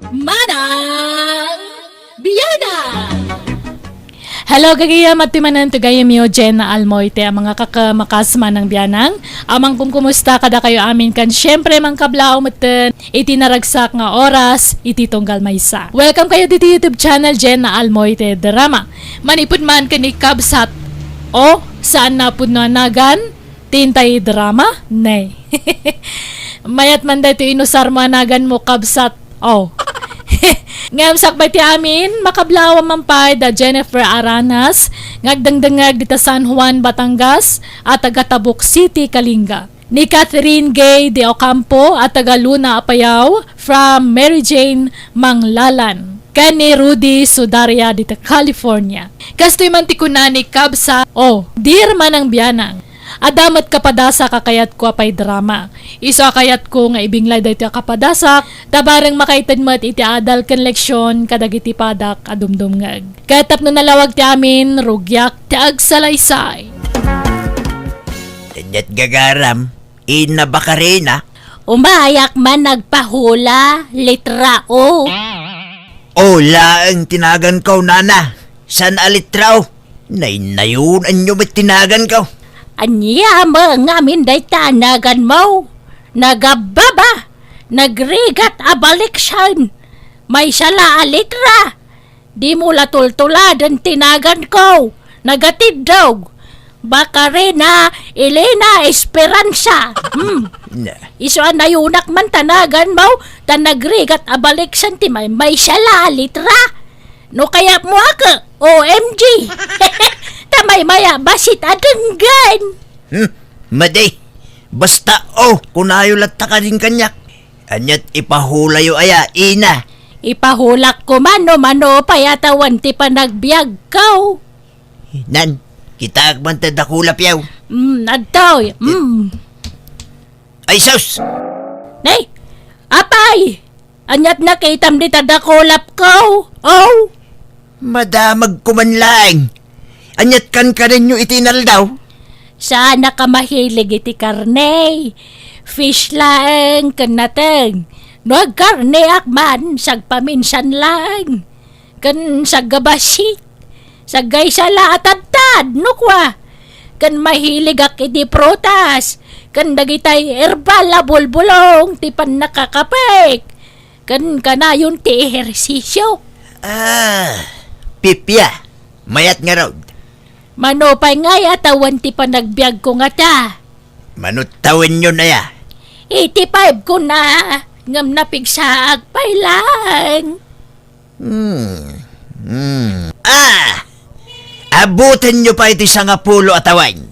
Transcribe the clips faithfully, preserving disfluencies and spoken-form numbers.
Manang Bianang! Hello, gagayam, at timanan to gayam yo, Jenna Almoite, a mga kakamakas Manang Bianang. Amang kumkumusta kadakayo amin kan, siyempre, mangkablaaw metten iti naragsak nga oras iti tunggal maysa. Welcome kayo diti YouTube channel, Jenna Almoite Drama. Manipud man ken ni Kabsat, o, saan na pudno a nagan, Tintay Drama? Nay. Mayat man daytoy inusar mo a nagan mo, Kabsat. O. Ngem sakbay ti amin, makablaaw man pay da Jennifer Aranas, nga agdengdengngeg dita San Juan, Batangas, a taga Tabuk City, Kalinga. Ni Catherine Gay de Ocampo a taga Luna, Apayao, from Mary Jane Manglalan, ken ni Rudy Sudaria dita California. Kastoy man ti kuna ni Kabsat, o, Dear Manang Bianang, adda met kapadasak a kayatko a paidrama. Isu a kayatko nga ibinglay daytoy a kapadasak, ta bareng makaited met iti adal ken leksion kadagiti padak a dumdumngeg. Ket tapno nalawag ti amin, rugiak ti agsalaysay. Ket gagaram, Ina Bakarina. Umayak man nagpahula, litra O. O laeng ti naganko, nana. Saan a litra O? Nainnayon, anyo met ti naganko? Ania met ngamin dayta a naganmo? Nagababa, nagrigat a baliksan. Maysa la a litra. Dimo la tultuladen ti naganko. Nagatiddog. Bakarina Elena Esperanza. Hmm. Na. Isu a nayonak man ta naganmo, ta nagrigat a baliksan ti may, maysa la a litra. No kayatmo a ke, O M G. Ta maymay a bassit a denggen. Hmm, madi. Basta, o, kunayo latta kadin kaniak. Aniat ipahulayo aya, ina? Ipahulak koma no mano pay a tawen ti panagbiagko. Nan, kitaek man ta dakula piaw. Mm, adtoy. Mm. Ay, sus! Nay! Apay! Aniat nakitam dita dakulapko? O! Madamagko man laeng. Aniat kankanenyo iti inaldaw? Saanak a mahilig iti karne. Fish laeng ken nateng. No agkarneak man, sagpaminsan laeng. Ken saggabassit. Saggaysa la a tadtad, no kua. Ken mahiligak iti prutas. Ken dagitay herbal a bulbulong ti pannakakapek. Ken kanayon ti ehersisyo. Ah, pipia. Mayat ngarud. Mano pay ngay a tawen ti panagbiagko ngata? Mano tawenyon aya? Eighty-five ko na, ngem napigsaak pay laeng. Hmm. Hmm. Ah! Abutenyo pay ti sangapulo a tawen.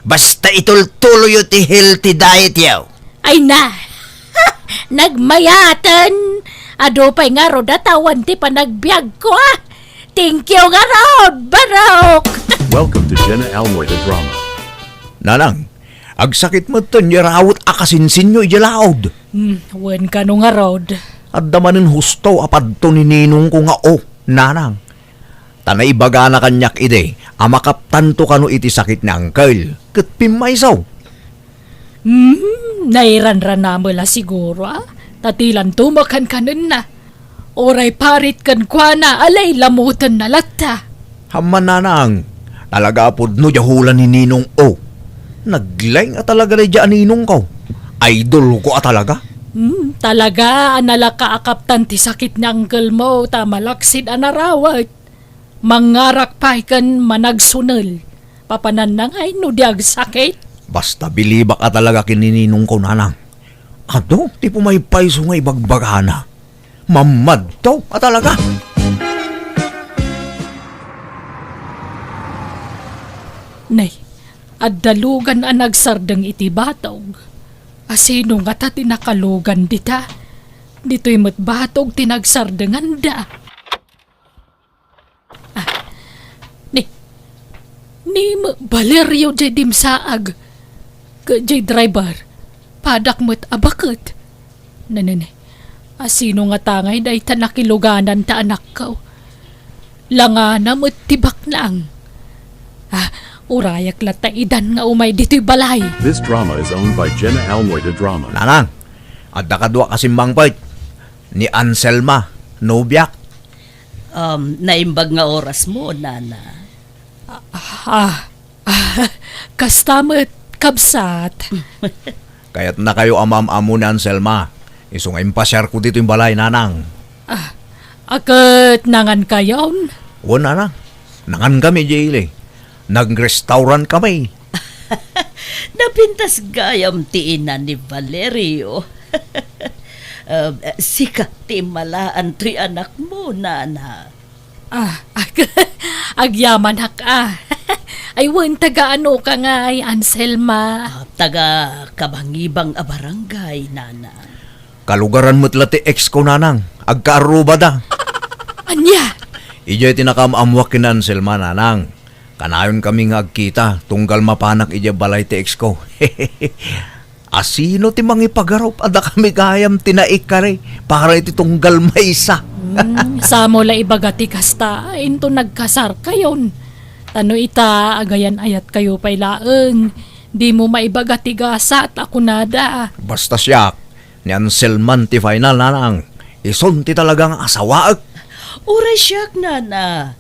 Basta itultuloyo ti healthy diet yo. Ay na! Nagmayaten! Adu pay ngarud a tawen ti panagbiagko, ah! Thank you ngarud, Barok! Welcome to Jenna Almoy the Drama. Nanang, agsakit metten ti arawet a kasinsinyo idiay laud. Hmm, wen kano ngarud. Adda manen husto a padto ni ninongko nga, o, nanang. Ta naibagana kaniak idi a makaptanto kano iti sakit ni Uncle, ket pimmayso. Hmm, nairanranamela siguro, a? Ta ti lanto makankanenna. Uray parit kenkuana a lailamotenna latta. Ammo nanang, talaga a pudno diay hula ni Ninong O. Naglaing a talaga daydiay a ninongko. Idolko a talaga. Hmm, talaga a nalaka a kaptan ti sakit ni uncle mo ta malaksid a narawet. Mangngarak pay ken managsunel. Papananna ngay no di agsakit? Basta bilibak a talaga ken ni ninongko, nanang. Adu ti pumaypayso nga ibagbagana. Mammadto a talaga. Nay, adda lugan a nagsardeng iti batog. Asino ngata ti nakalugan dita? Ditoy met batog ti nagsardenganda. Ah, ni, ni ma-, Valerio jay dimsaag. Ket jay driver, padak met a baket. Nene, asino ngata ngay dayta nakiluganan ta anakko? Langana met ti baknang. Ah, urayak latta idan nga umay ditoy balay. This drama is owned by Jenna Almoy de Drama. Nanang, adda kadua ka simmangpet. Ni Anselma, Nobiak. Um, naimbag nga orasmo, nana. Ah, ah, kasta met, kabsat. Kayatnakayo a maam-ammo ni Anselma. Isu nga impasiarko ditoy balay, nanang. Ah, a ket nangankayon? Wen, nanang. Nangankami idiay ili. Nag-restaurant kami. Napintas gayam ti ina ni Valerio. Um, sika ti immalaan toy anakmo, nana. Ah, ag-, agyamanak, ah. Ay, wen, taga ano ka ngay, Anselma? Ah, taga kabangibang a barangay, nana. Kalugaran met la ti ex ko, nanang. Agkaarrubada. Ania? Idiay ti nakaam-ammoak ken Anselma, nanang. Kanayon kami nga agkita, tunggal mapanak idiay balay ti ex ko. Asino ti mangipagarup a dakami gayam ti naikari para iti tunggal maysa? Hmm, samo la ibaga ti kasta, into nagkasarkayon. Ta no ita, agayan-ayatkayo pay laeng, dimo maibaga ti gasat a kunada. Basta siak, ni Anselman ti final, nanang. Isun ti talaga nga asawaek. Uray siak, nana.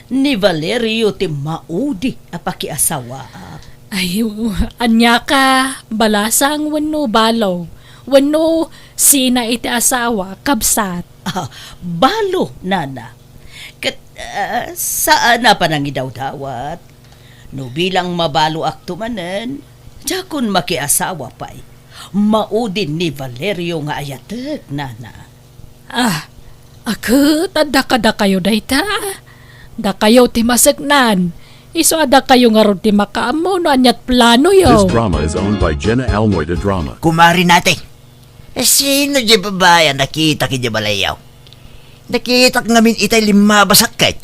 Ni Valerio ti maudi a pakiasawaak. Ay, ania ka, balasang wenno balo? Wenno sina iti asawa, kabsat? Ah, balo, nana. Ket, ah, saan a panangidawdawat. No bilang mabaloakto manen, diakon makiasawa pay. Maudi ni Valerio nga ayatek, nana. Ah, a ket adda kadakayo dayta? Dakayo ti maseknan. Isu a dakayo ngarud ti makaammo no ania't planoyo. This drama is owned by Jenna Almoy de Drama. Kumari natin. Eh, sino di babae a nakitak iti balayaw? Nakitak ngamin itay limmabas a ket.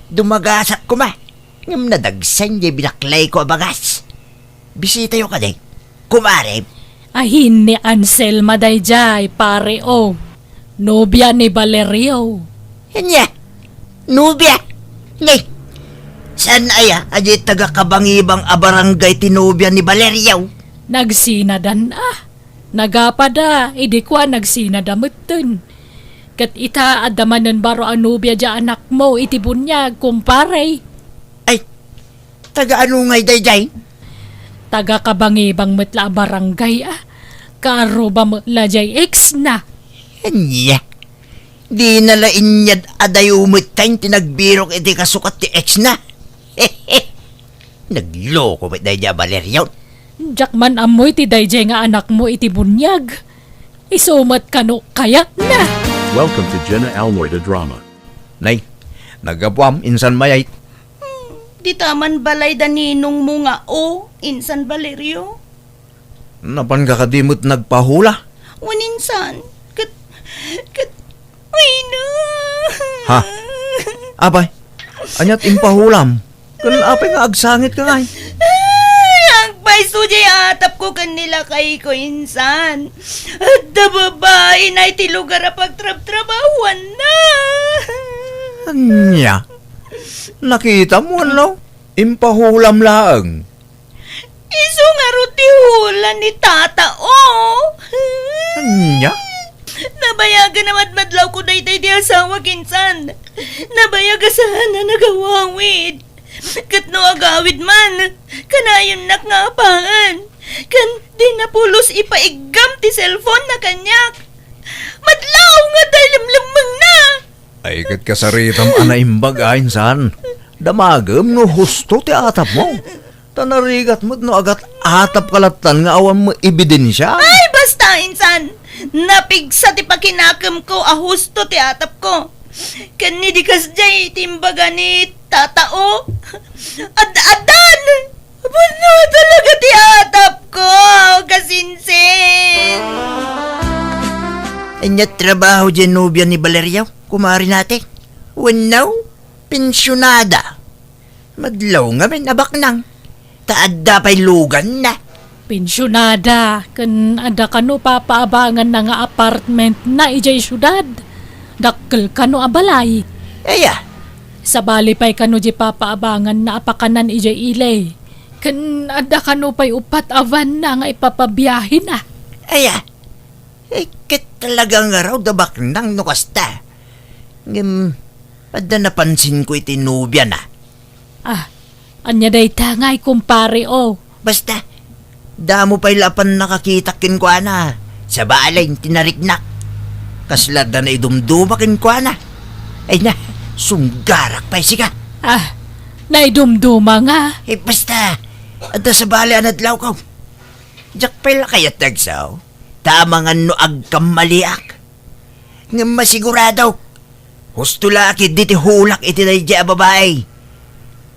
Dumagasak koma. Ngem nadagsen di binaklay ko a bagas. Bisitayo kadi, kumare. Ahin ni Anselma daydiay, pare, o. Nobia ni Valerio. Ania? Nobia? Ni? Saan aya a di taga kabangibang a barangay ti nobia ni Valerio? Nagsinadan, ah. Nagapada, idi kua nagsinada metten. Ket ita, adda manen baro a nobia di anakmo iti buniag, kumpare. Ay, taga ano ngay daydiay? Taga kabangibang met la a barangay, a. Kaarruba met la diay ex na. Ania? Dina la inyad adayo metten ti nagbirok iti kasukat ti ex na. Nagloko met daydiay a Valerio. Diak man ammo iti daydiay nga anakmo iti buniag. Isu met kano kayatna. Welcome to Jenna Almoy the Drama. Nay, naggapuam, insan mayat. Hmm, dita man balay da ninongmo nga o, insan Valerio? Napan ka kadi met nagpahula? Wen insan, ket, ket, ay na. Ha? Apay, ania't impahulam? Ken apay nga agsangit ka ngay? Ay, agpayso diay atapko ken ni lakayko insan. Adda babaina iti lugar a pagtrabtrabahuanna. Ania? Nakitam wenno? Impahulam laeng. Isu ngarud ti hula ni Tata, o. Ania? Nabayagan a madmadlawko daytoy ti asawak insan. Nabayag a saan a nagawawid. Ket no agawid man, kanayonnak nga apaen. Ken di na pulos ipaiggam ti cellphone na kaniak. Madlaw nga adda lemmengna. Ay, ket kasaritam a naimbag a insan. Damagem no husto ti atapmo. Ta narigat met no agat-atap ka lattan nga awan met ebidensia. Ay, basta, insan! Napigsa ti pakinakemko a husto ti atapko. Ken ni di kasdiay ti imbaga ni Tata, o. Ad-addan! Pudno talaga ti atapko, kasinsin! Ania trabaho diay nobia ni Valerio, kumari natin? Wenno, pensionada? Madlaw ngamin a baknang, ta adda pay luganna. Pensionada, ken adda kano papaabanganna nga apartment na idiay siudad. Dakkel kano a balay. Aya. Sabali pay kano di papaabanganna a pakanan idiay ili. Ken adda kano pay uppat a van na nga ipapabiahena. Aya. Eh, ket talaga ngarud a baknang no kasta. Ngem, adda napansinko iti nobiana. Ah, ania dayta ngay, kumpare, o? Basta, damo pay la a pannakakitak kenkuana. Sabali, tinariknak. Kasla adda naidumduma kenkuana. Ay na, sunggarak pay sika. Ah, naidumduma nga? Eh, basta, adda sabali a nadlawko. Diak pay la kayat ti agsaw, ta amangan no agkammaliak. Ngem masiguradok, husto la a ketdi ti hulak iti daydiay a babai.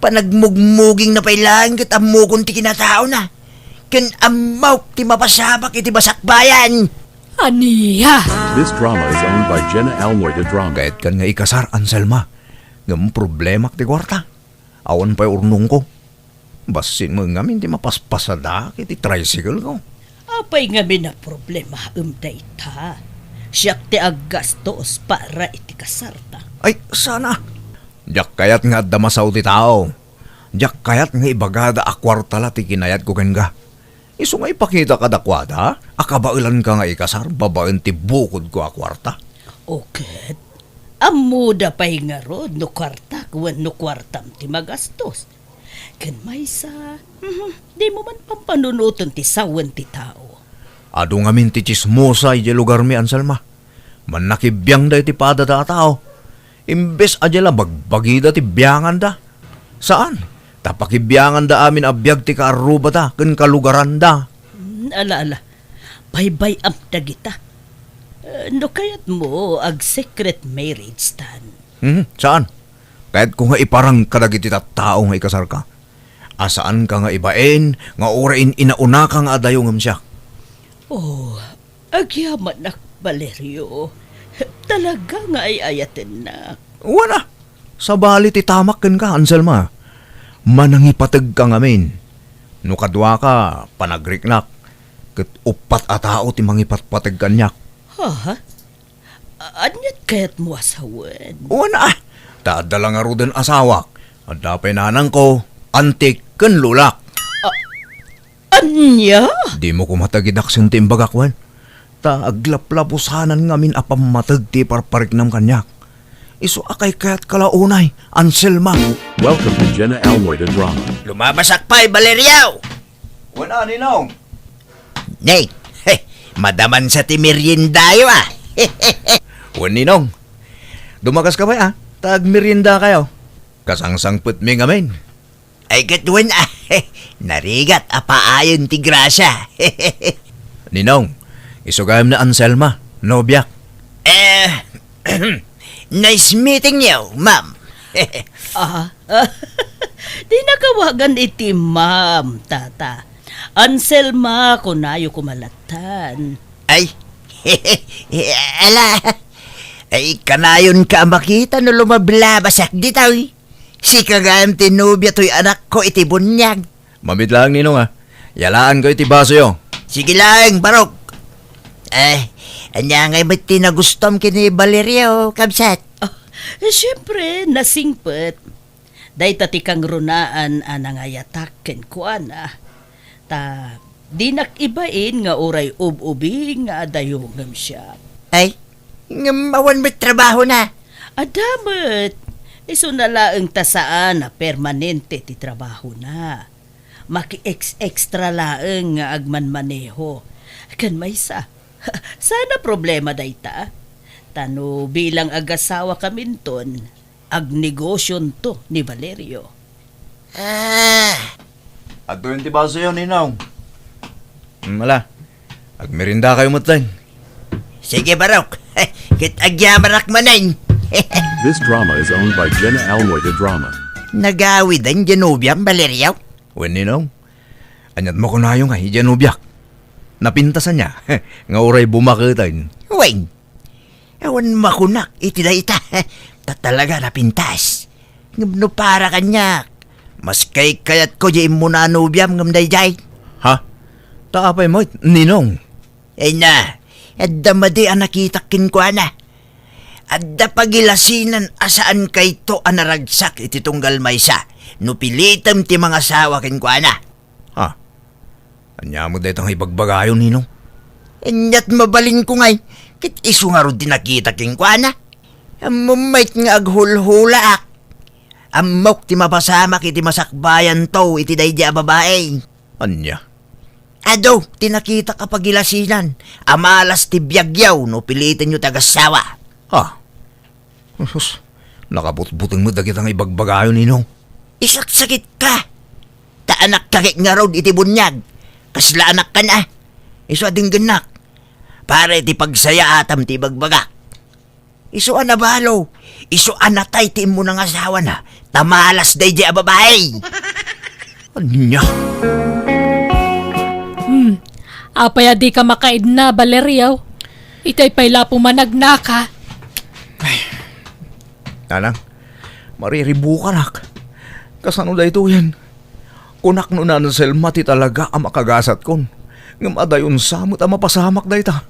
Panagmugmugingna pay laeng ket ammokon ti kinataona, ken ammok ti mapasabak iti basakbayan. Ania? This drama is owned by Jenna Almoy de Drama. Kayatkan nga ikasar, Anselma. Ngem problemak ti kuarta. Awan pay urnongko. Bassit met ngamin ti mapaspasadak iti tricycle ko. Apay ngamin a problemaem dayta? Siak ti aggastos para iti kasarta. Ay, sana. Diak kayat nga adda masao ti tao. Diak kayat nga ibagada a kuarta la ti kinayatko kenka. Isu nga ipakitak kadakuada a kabaelanka nga ikasar babaen ti bukodko a kuarta. O ket, ammoda pay ngarud no kuartak wenno kuartam ti magastos. Ken maysa, mhm, dimo man pampanunoten ti sawen ti tao. Adu ngamin ti tsismosa idiay lugarmi, Anselma. Mannakibiangda iti padada a tao. Imbes a dia la bagbagida ti bianganda. Saan? Ta pakibianganda amin a biag ti kaarrubada ken kalugaranda. Mm, ala, ala. Baybay-am dagita. Eh, no kayatmo, ag-secret marriage tan. Hmm, saan? Kayatko nga iparang kadagiti tattao nga ikasarka. A saanka nga ibain nga uray in-inaunaka nga adayo ngem siak. Oh, agyamanak, Valerio. Talaga nga ay-ayatennak. Wen a, sabali ti tamak kenka, Anselma. Manangipategka ngamin. No kaduaka, panagriknak. Ket uppat a tao ti mangipatpateg kaniak. Ha? A-, aniat kayatmo a sawen? Wen a, ta adda la ngaruden asawak. Adda pay nanangko, antik, ken lolak. A-, ania? Dimo koma tagidaksem ti imbagak, wen. Ta aglaplapusanan ngamin a pammateg ti iparpariknam kaniak. Isu a kaykayatka la unay, Anselma. Welcome to Jenna Almoy the Drama. Lumabasak pay, Valerio! Wen a, Ninong. Nay, he, madaman sa ti meriendayo, a. Wen, Ninong. Dumakaska pay, a. Ta agmeriendakayo. Kasangsangpetmi ngamin. Ay, ket wen, a. Narigat a paayen ti grasya. Ninong, isu gayam ni Anselma, nobiak. Eh, nice meeting you, ma'am. Ah, dinak awagan iti ma'am, tata. Anselma, kunayo koma lattan. Ay, ala, ay, kanayonka a makita no lumablabasak ditoy. Sika gayam ti nobia toy anakko iti buniag. Mamit laeng, Ninong, a. Yalaanko iti basoyo. Sige laeng, Barok. Eh, ania ngay met ti nagustom ken ni Valerio, kabsat? Ah, eh, siempre, nasingpet. Dayta ti kangrunaan a nangayatak kenkuana. Ta dinak ibain nga uray ub-ubing nga adayo ngem siak. Ay, ngem awan met trabahona? Adda met. Isuna laeng ta saan a permanente ti trabahona. Maki-ex-extra laeng nga agmanmaneho. Ken maysa, saan a problema dayta? Ta no bilang agasawakaminton, agnegosionto ni Valerio. Ah. Adtoyen ti basoyo, Ninong. Hmm, ala. Agmeriendakayo met laeng. Sige, Barok. Ket agyamanak manen. This drama is owned by Jenna Almoy de Drama. Nagawiden diay nobiam, Valerio? Wen, Ninong. Aniat makunayo nga idiay nobiak? Napintas ania nga uray bumaketen? Wen, awan makunak iti dayta. Ta talaga napintas. Ngem no para kaniak, mas kaykayatko diay immuna a nobiam ngem daydiay. Ha? Ta apay met, Ninong? Ay na, adda madi a nakitak kenkuana. Adda pagilasinan a saankayto a naragsak iti tunggal maysa no pilitem ti mangasawa kenkuana. Ha? Ania met dayta nga ibagbagayo, Ninong? Aniat mabalinko ngay, ket isu ngarud ti nakita kenkuana. Ammom met nga aghulhulaak. Ammok ti mapasamak iti masakbayanto iti daydi a babai. Ania? Adu ti nakitak a pagilasinan a malas ti biagyo no pilitenyo ti agassawa. Ha? Sus, nakabutbuteng met dagita nga ibagbagayo, Ninong. Isaksakit ka! Ta anak ka ket ngarud iti buniag. Kasla anak ka na. Isu a denggennak. Para iti pagsayaatam ti ibagbagak. Isu a nabalo. Isu a natay ti immunangasawana. Ta malas daydi a babai. Ania? Hmm. Apay a dika makaidna, Valerio? Itay pay la pumanagnaka. Nanang, mariribukanak. Kasano daytoyen? Kunak no ni Anselma ti talaga a makagasatkon. Ngem adayon sa met a mapasamak dayta.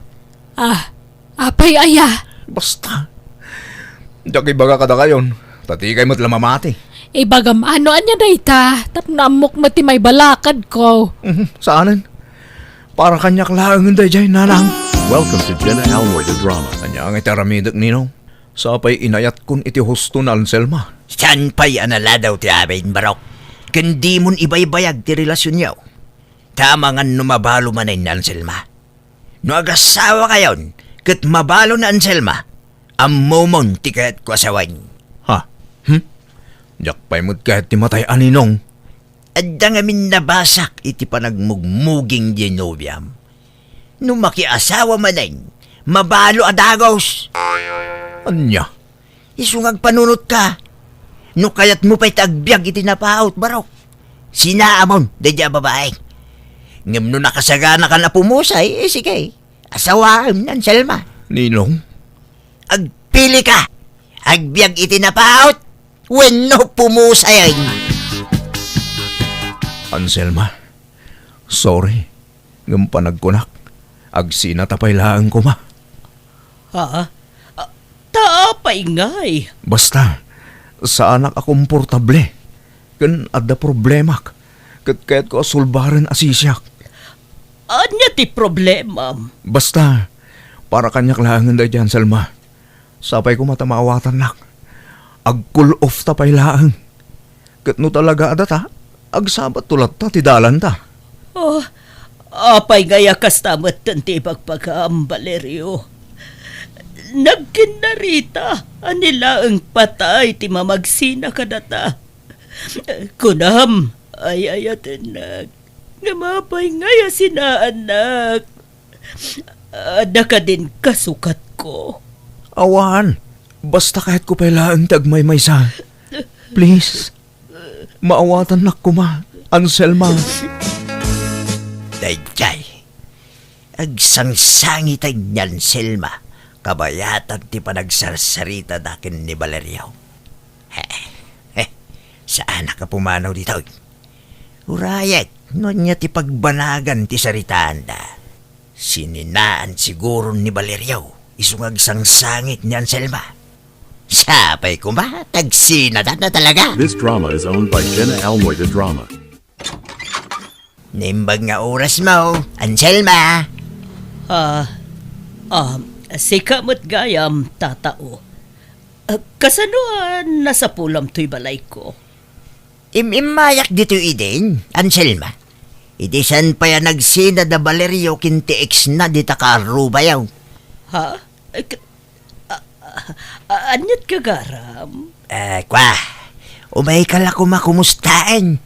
Ah, apay aya? Basta. Diak ibaga kadakayon, ta dikay met la mamati. Ibagam no ania dayta, tapno ammok met ti maibalakadko. Mhm, saanen. Para kaniak laengen daydiay, Nanang. Welcome to Jenna Almoy the Drama. Ania nga iti aramidek, Ninong? Sapay inayatkon iti husto ni Anselma. Saan pay a naladaw ti amin, Barok? Ken dimon ibaybayag ti relasionyo. Ta amangan no mabalo manen ni Anselma. No agasawa kayon, ket mabalo ni Anselma, ammomon ti kayatko a sawen. Ha? Hmm? Diak pay met kayat ti matay a, Ninong. Adda ngamin nabasak iti panagmugmuging diay nobiam. No makiasawa manen, mabalo a dagus. Ania? Isu nga agpanunotka. No kayatmo pay ti agbiag iti napaut, Barok, sinaamon daydi a babai. Ngem no nakasaganakan a pumusay, eh, sige, asawaem ni Anselma. Ninong? Agpili ka. Agbiag iti napaut wenno pumusayen. Anselma, sorry. Ngem panagkunak, agsinata pay laeng koma. Ha? Ah, ta apay ngay? Basta, saanak a komportable. Ken adda problemak. Ket kayatko a sulbaren a sisiak. Ania ti problemam? Basta, para kaniak laengen daydi, Anselma. Sapay koma ta maawatannak. Ag-cool off ta pay laeng. Ket no talaga a data, agsabatto latta ti dalanta. Oh, apay ngay a kasta metten ti ibagbagam, Valerio? Nagkinnarita a ni laeng patay ti mamagsina kadata. Kunam, ay-ayatennak. Ngem apay ngay a sinaannak? Adda kadin kasukatko? Awan. Basta kayatko pay laeng ti agmaymaysa. Please. Maawatannak koma, Anselma. Daydiay. Agsangsangiten ni Anselma kabayatan ti panagsarsaritada ken ni Valerio. He, he, saanak a pumanaw ditoy. Urayek no ania ti pagbanagan ti saritaanda. Sininaan siguro ni Valerio isu nga agsangsangit ni Anselma. Sapay koma, tagsinada na talaga. This drama is owned by Jenna Almoy the Drama. Naimbag nga oras mo, Anselma. Ah, ah, sika met gayam, tatao. Ah, kasano a nasapulam toy balayko? Im-immayak ditoy idin, Anselma. Idi saan pay a nagsinad a Valerio ken ti ex na dita karrubayo. Ha? Ay, k-, a-, a-, a-, aniat gagaram? Ah, kwa, umayka la koma kumustaen.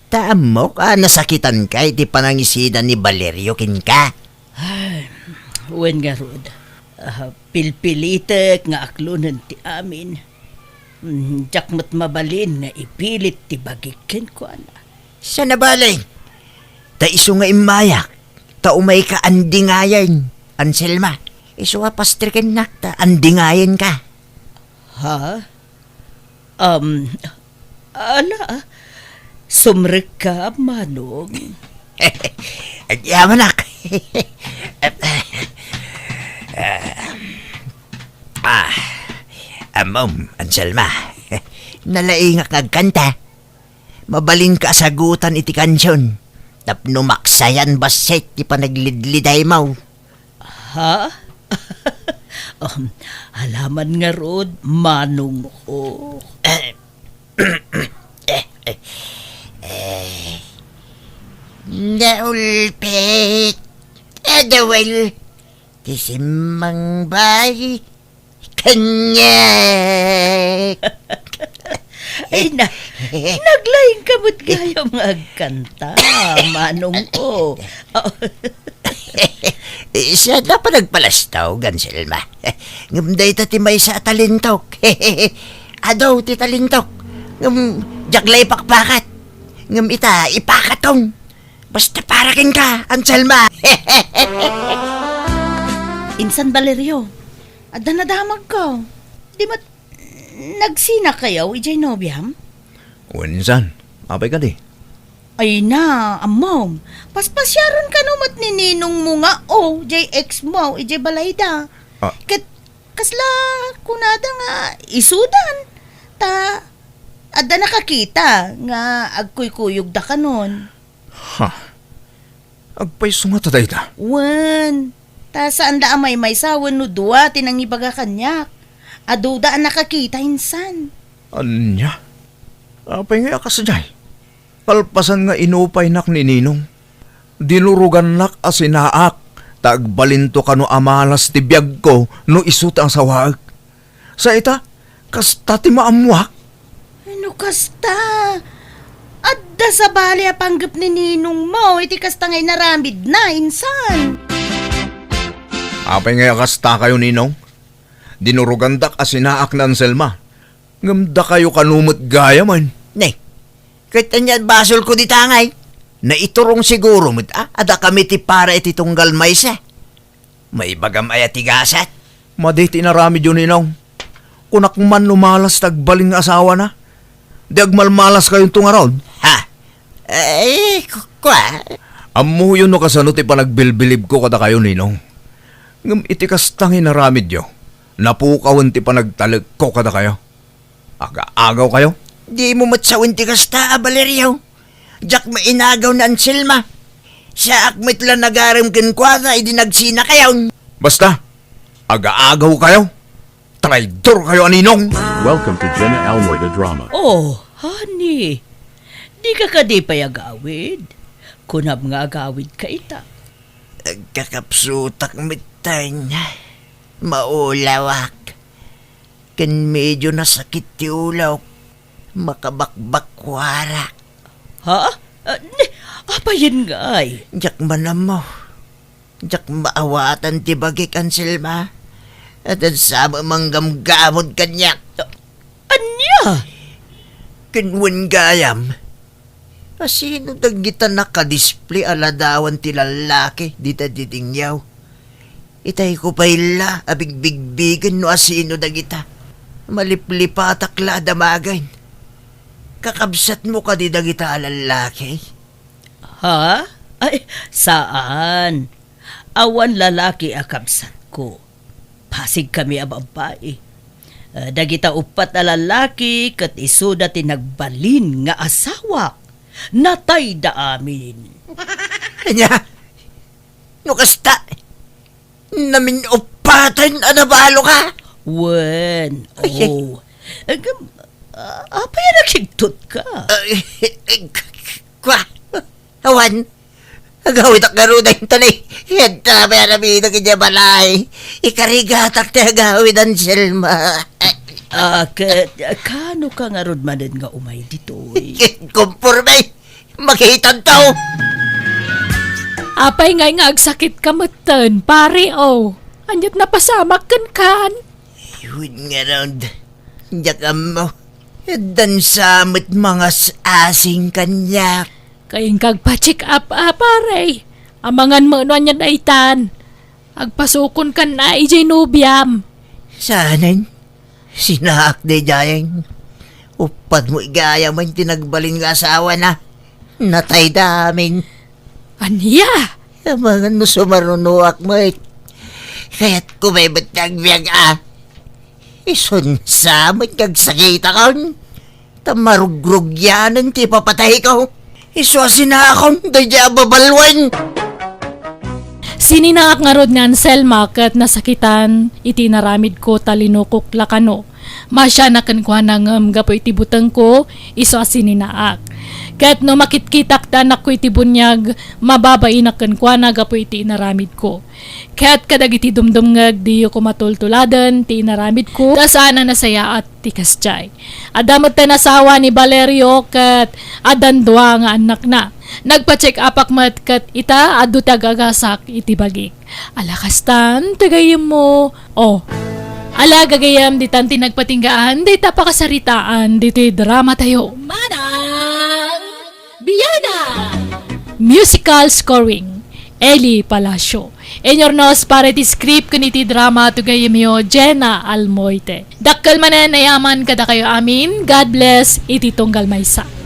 Ta ammok a nasakitanka iti panangisina ni Valerio kenka. Ay, wen ngarud, ah, pilpilitek nga aklonen ti amin. Mm, diak met mabalin nga ipilit ti bagik kenkuana. Saan a bale? Ta isu nga immayak, ta umayka andingayen, Anselma. Isu a pastrikennak ta andingayenka. Ha? Um, ala, sumrekka, Manong. Agyamanak. Ah, ammom, Anselma. Nalaingak nga agkanta. Mabalinka a sagutan iti kansion. Tapno maksayan bassit ti panaglidlidaymo. Ha? Um, alaman ngarud, manong ko. Eh, eh, eh, eh, naulpit. Adawal. Ti simmangbay. Kaniak. Ay na, naglaing ka met gayam nga agkanta, manong ko. Siya na panagpalastog, Anselma. Ngem dayta ti maysa a talentok. Adu ti talentok. Ngem diak la ipakpakat. Ngem ita, ipakaton. Basta para kenka, Anselma. Insan, Valerio, adda nadamagko. Di met nagsinakayaw idiay nobiam? Wen, insan, apay kadi? Ay na, ammom. Paspasiaren kano met ni ninongmo nga, o, diay ex mo, idiay balayda. Ah. Ket kasla kunada nga isudan. Ta, adda nakakita nga agkuykuyogda kanon. Ha? Agpayso ngata dayta? Wen, ta saanda a maymaysa wenno dua ti nangibaga kaniak. Aduda a nakakita insan. Ania? Apay ngay a kasdiay? Kalpasan nga inupaynak ni Ninong, dinurogannak a sinaak ta agbalinto kano a malas ti biagko no isu ti asawaek. Sa ita, kasta ti maammoak. No kasta, adda sabali a panggep ni ninongmo iti kasta nga inaramidna, insan. Apay ngay a kastakayo, Ninong? Dinurogandak a sinaak ni Anselma. Ngem dakayo kano met gayamen. Ne, ket ania basolko dita ngay? Naiturong siguro met a, a dakami ti para iti tunggal maysa. Maibagam aya ti gasat? Madi ti inaramidyo, Ninong. Kunak man no malas ti agbalin nga asawana. Di agmalmalaskayonto ngarud? Ha? Ay, ku-, kua? Ammoyo no kasano ti panagbilbilibko kadakayo, Ninong. Ngem iti kasta nga inaramidyo, napukawen ti panagtalekko kadakayo. Agaagaw kayo? Dimo met sawen ti kasta a, Valerio. Diak mainagaw ni Anselma. Saak met la nagarem kenkuana idi nagsinakayon. Basta, agaagaw kayo. Traidor kayo a ninong. Welcome to Jenna Almoy the Drama. Oh, honey. Di ka kadi pay agawid? Kunam nga agawid ka ita. Agkakapsutak metten. Maulawak. Ken medyo nasakit ti ulok. Makabakbakkuarak. Ha? Ah, ni, apayen ngay? Diak man ammo. Diak maawatan ti bagik, Anselma. Adda sa met manggamgamod kaniak. Ania? Ken wen gayam, asino dagita nakadisplay a ladawan ti lallaki dita didingyaw? Itayko pay la a bigbigbigen no asino dagita. Maliplipatak la a damagen. Kakabsatmo kadi dagita a lallaki? Ha? Ay, saan. Awan lalaki a kabsatko. Pasigkami a babbai. Ah, dagita uppat a lalaki ket isuda ti nagbalin nga asawak. Natayda amin. Ania? No kasta, namin-uppaten a nabaloka? Wen, ay, ay. Oh. Agam, ah, apay a nakigtot ka? Ay, ay, k-, k-, kwa? Awan, agawidak ngarud dayta ni. Adda pay a naminak idiay balay. Ikarigatak ti agawid, Anselma. Ah, ket, kano ka ngarud manen nga umay ditoy? Konporme. Makitanto. Apay ngay nga agsakit ka metten, pare, oh. Ania't napasamak kenkan? Wen ngarud, diak ammo. Addan sa met mangas-asing kaniak. Kayeng kagpa-check up, a, pare. Amangan met no ania daytan. Agpasokonkan a idiay nobiam. Saanen? Sinaak daydiay. Uppat met gayam ti nagbalin nga asawana. Natayda amin. Ania? Amangan no sumarunoak met. Kayatko met ti agbiag a. Isun sa met nga agsakitakon. Ta marugrugyanen ti ipapatayko. Isu a sinaakon daydiay a babaluen. Sininaak ngarud ni Anselma ket nasakitan iti inaramidko ta linukok la kano. Masianak kenkuana ngem gapu iti butengko, isu a sininaak. Ket no makitkitak ti anakko iti buniag, mababainak kenkuana gapu iti inaramidko. Ket kadagiti dumdumngeg, diyo koma tultuladen ti inaramidko, ta saan a nasayaat ti kasdiay. Adda met ti asawa ni Valerio ket addan dua nga annakna. Nagpa-check upak met ket ita, adu ti agagasak iti bagik. Ala kastan ti gayyemmo. Oh. Ala gagayyem, ditan ti nagpatinggaan dayta pakasaritaan ditoy drama tayo. Manang Biana! Musical scoring, Eli Palacio. Inurnos para iti script ken iti drama ti gayyemyo, Jenna Almoite. Dakkel manen a yaman kadakayo amin. God bless iti tunggal maysa.